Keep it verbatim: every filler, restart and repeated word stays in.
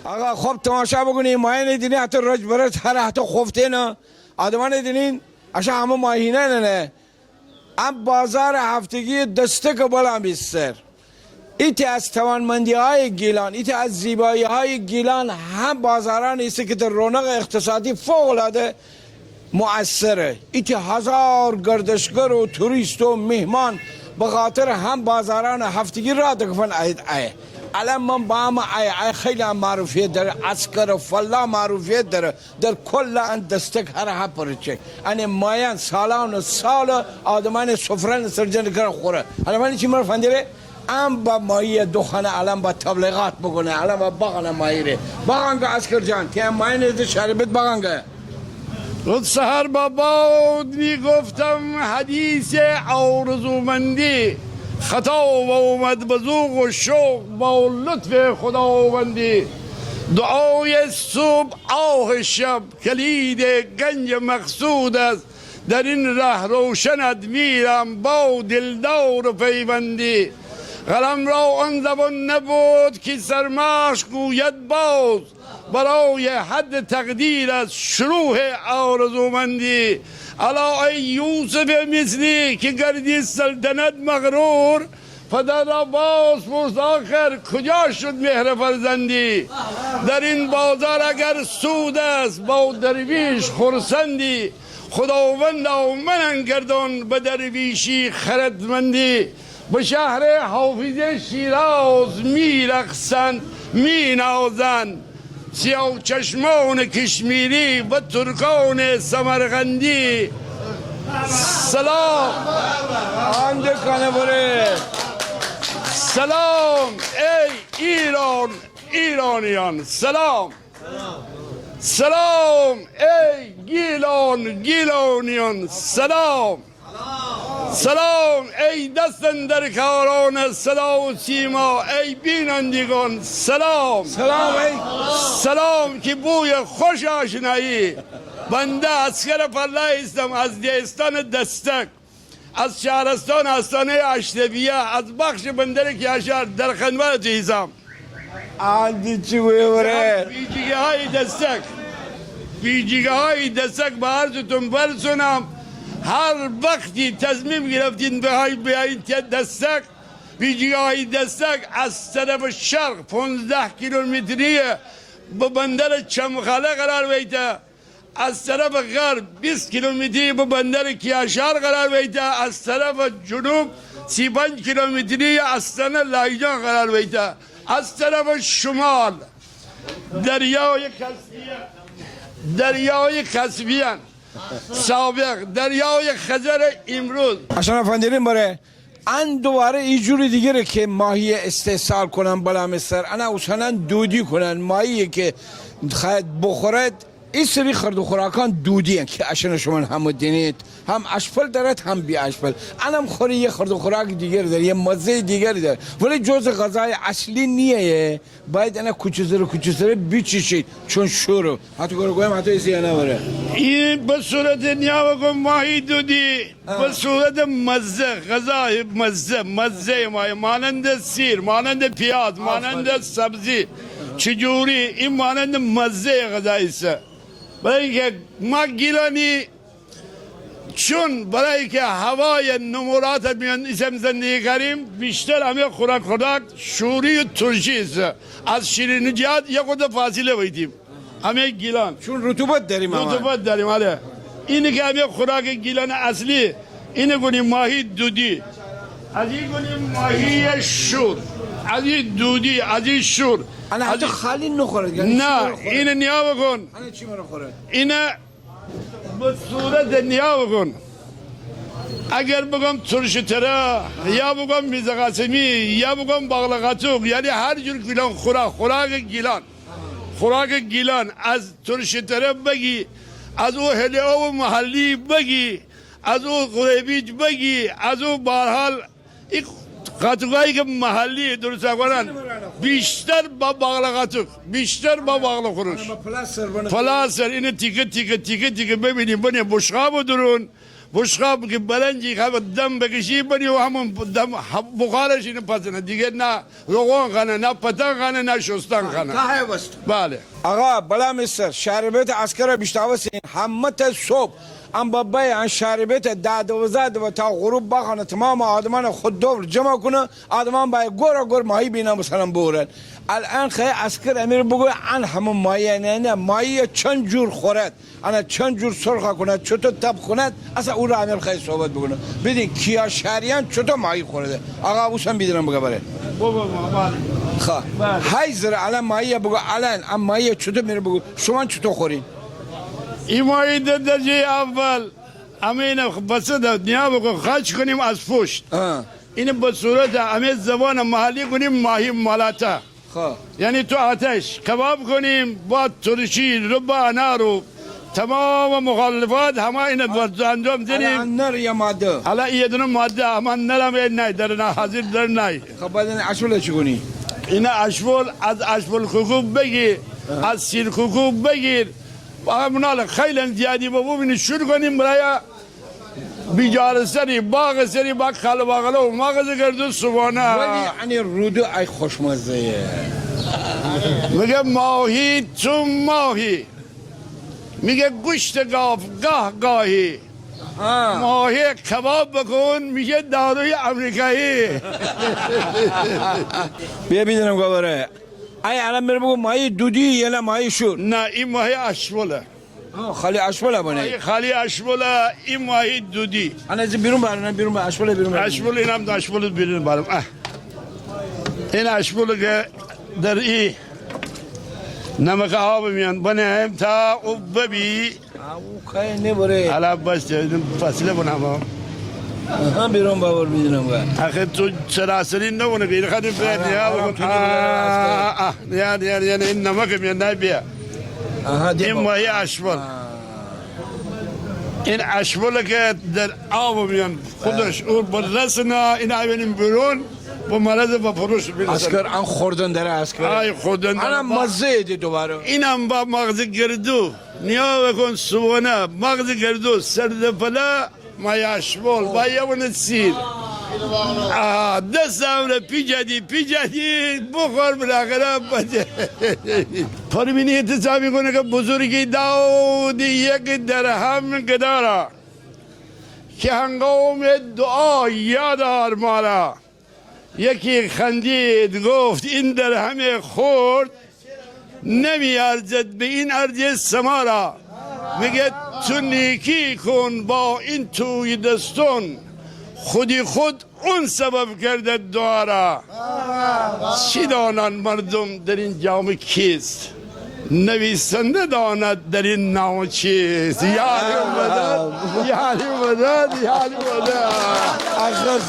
آقا، خوب تماشا بوکونی، ماهیأنه دینی، هتو رج برج هره هتو خوفته‌نه. آدمأنه دینی، اشأن همه ماهینه‌نه. ا بازارٚ هفتگی دستکٚ بلا می سر. ایتأ از توانمندی‌هایٚ گیلان، ایتأ از زیبایی‌هایٚ گیلان، هم بازارأنی ایسه کی در رونقٚ اقتصادی فوق‌العاده مؤثره. ایتأ هزار گردشگر و توریست و میهمان بخاطرٚ هم بازارأنٚ هفتگی راه دکفن ایه. الأن من بامو ایه، ایه خیلی معروفیت دره، عسکرٚ فلاح معروفیت دره. در کل ان دستک هر هپرچه. انه مایأن سالأنٚ سال آدمأنه سفره‌نٚ سر جنٚ کره خوره. الأن ماهی چی مره فندیره؟ ان با ماهی دوخانه الأن با تبلیغات بوکونه، الأن با بخوأنه ماهی‌ره. بخوأن که عسکر جان، تی ماهیأنه ده شربت بخوأن که. رود سحر با باد می‌گفتم حدیث آرزومندی، خطاب آمد به ذوق و شوق با لطف خداوندی. دعای صبح، آه شب، کلید گنج مقصود است، در این ره روشنت می‌رم با دلدار و پیوندی. قلم را آن زبان نبود که سرمشق گوید باز، برای حد تقدیر است شروح آرزومندی. الا ای یوسف مصری که گردی سلطنت مغرور، پدر را باز پرس آخر کجا شد مهر فرزندی؟ در این بازار اگر سود است با درویش خرسندی، خداوندا منم گردان به درویشی خردمندی. به شهر حافظ شیراز می‌رقصند، می‌نازند سیاه‌چشمان کشمیری و ترکان سمرقندی. سلام. آنده کانه بره. سلام ای ایران، ایرانیان، سلام. سلام ای گیلان، گیلانیان، سلام. سلام ای دست اندر کاران صدا و سیما، ای بینندگان، سلام. سلام ای. سلام که بوی خوش آشنایی. بنده عسکر فلاح ایسم، از دهستان دستک، از شهرستان آستانهٔ اشرفیه، از بخش بندر کیاشار در خدمت ایسم. آدی چی بویه وره؟ ویژگی‌های دستک، ویژگی‌های دستک به عرضتون برسونم. هر وقتی تصمیم گرفتین بخواید بیاین ته دستک، ویژگی‌های دستک از طرف شرق پونزده کیلومتری به بندر چمخاله قرار بیته، از طرف غرب بیست کیلومتری به بندر کیاشار قرار بیته، از طرف جنوب سی و پنج کیلومتری آستانه لاهیجان قرار بیته، از طرف شمال دریای کاسپیان، دریای کاسپیان سابق، دریای خزر امروز. اشأنه فندیریم بره. ان دوباره ایجور دیگره که ماهی استحصال کونن بلا می سر. انه اوسانن دودی کونن. ماهی که خواید بخورد، ای سری خورد و خوراکان دودی‌ان که اشأنه شومأن همه دینید. هم اشپل دارد، هم بی اشپل. انم خوری یه خورد و خوراک دیگر داره، یه مزهٔ دیگری داره. ولی جزء غذای اصلی نیه. باید انه کوچه سره کوچه سره بیچیشید، چون شوره. هتو گره گویم، هتو ایسی انه وره. ای به صورت نیاوه کن ماهی دودی، به صورت مزه، غذای مزه، مزهٔ ماهی، مانند سیر، مانند پیاز، مانند سبزی، چجوری، این مانند مزهٔ غذا ایسه. برای اینکه ما گیلانی چون برای که هوای نمرات میان ایسم زندگی کاریم، بیشتر همه خوراک خوراک شوری و ترشی است. از شیرینی جهت یه خورده فاصله ویدیم. همه گیلان. چون رطوبت داریم اما. رطوبت داریم، آره. اینه که همه خوراک گیلان اصلی، اینه گونی ماهی دودی. از این گونی ماهی شور. از این دودی، از این شور. انه حتی خالی نخوره، یعنی نه، اینه نیا بکن. انه چی مره خوره؟ اینه به صورت نیا بکن. اگر بگم ترش تره، یا بگم میز قاسمی، یا بگم باقلا قاتوق، یعنی هر جور گیلان خوراک، خوراک گیلان، خوراک گیلان، از ترش تره بگی، از او هلیو محلی بگی، از او قریبیج بگی، از او بارحال ای قاتوقایی که محلی درست کونن، بیشتر با باقلا قاتوق، بیشتر با باقلا خورش. پلا سر، اینه تیکه تیکه، تیکه تیکه ببینی، بنه بشقاب درون، بشقاب که برنجی خب دم بکشی بنی و همون دم بخارش اینه پسنه دیگه، نه روغن خانه، نه پتن خانه، نه شستن خانه. تا هی بست. بله. آقا، بلا می سر، شهر بیت عسکر بیشتاوسین، همه تا صبح، ان بابای ان شهر بیت ده دوازده دبه تا غروب بخانه، تمام آدمان خود دور جمع کونه، آدمان بای گور گور ماهی بینه مثلاً بورن. الان خی عسکر امیر بگو ان همه ماهی، نه، نه، ماهی چند جور خورد. انا چند جور سرخ کند، چطور تب کند، اصلاً او را امیر خی صحبت بکنه. بیدین کیا شهریان چطور ماهی خورده. آقا اوسان بیدینم بگه بره. بابا، بابا. خا. بله. های زره الان ماهی بگو، الان ام ماهی چطور میره بگو، شما چطور خورین؟ ای ماهی در درجهٔ اول، امه اینه بسه ده، نیا بگو، خاچ کنیم از پشت. آه. اینه به صورت امه زبان محلی کنیم ماهی مالاتا. خب. یعنی تو آتش کباب کنیم، با ترشی، رب انار و تمام مخلفات، همه اینه با انجام دهیم. الان نر یا ماده؟ الان یه دونه ماده، اما نرم این نای، در نه حاضر در نای. خب، بعد این اشول چی کنی؟ این اشول، از اشول کوکو بگیر، آها. از سیر کوکو بگیر، و همونال خیلی زیادی ببو، اینه شور کنیم برای بیجار سری، باغ سری، با خلباغله و مغز گردو صبحانه. ولی انی رودو ای خوشمزه یه. میگه ماهی تو ماهی. میگه گوشت گاو گاه گاهی. آه. ماهی کباب بکن، میگه داروی امریکایی. بیا بیدینم گواره. ای الان میره بگو ماهی دودی یا نه ماهی شور؟ نه، این ماهی اشوله. آه، خالی اشوله بنه. ماهی خالی اشوله، این ماهی دودی. انا از بیرون بر، نه بیرون بر، اشوله بیرون بر. اشوله، اینم اشوله بیرون بر. اه. این اشوله که در ای نمک آب میان بنه هم تا او ببی. آه، او کای نبره. حالا بس، فاصله بنه ما. آها، بیرون باور بیدینم با. آخه تو سراسری نمونه که این خاطر به آره، نیا آره، بکن. تو نمونه آه، آه، نیا، نیا، نیا، این نمک میان نای بیا. آها، دی این بابا. ماهی اشول. آه. این اشول که در آب میان خودش او برسنه، این آیونیم بیرون، با مرض با فروش بیرسن. عسکر، ان خوردن داره عسکر. آی خوردن داره. انا با مزه دی دوباره. اینم با مغز گردو. نیا بکن صبحانه، مغز گردو، سرد پلا، ماهی اشول، با یه ونه سیر. آه، دست امره پیجدی، پیجدی، بخور بالاخره بجه. پروینی حسابی کنه که بزرگی داود یک درهم گدارا، که هنگام دعا یاد آر مارا. یکی خندید گفت: این درهم خرد نمی‌ارزد به این ارض سمارا. میگه: تو نیکی کن با این توی دستون، خودی خود اون سبب گردد دعا را. چی دانند مردم در این جامعه کیست؟ نویسنده داند در این نامه چیست. یاری مدد، یاری مدد، یاری مدد. آخر.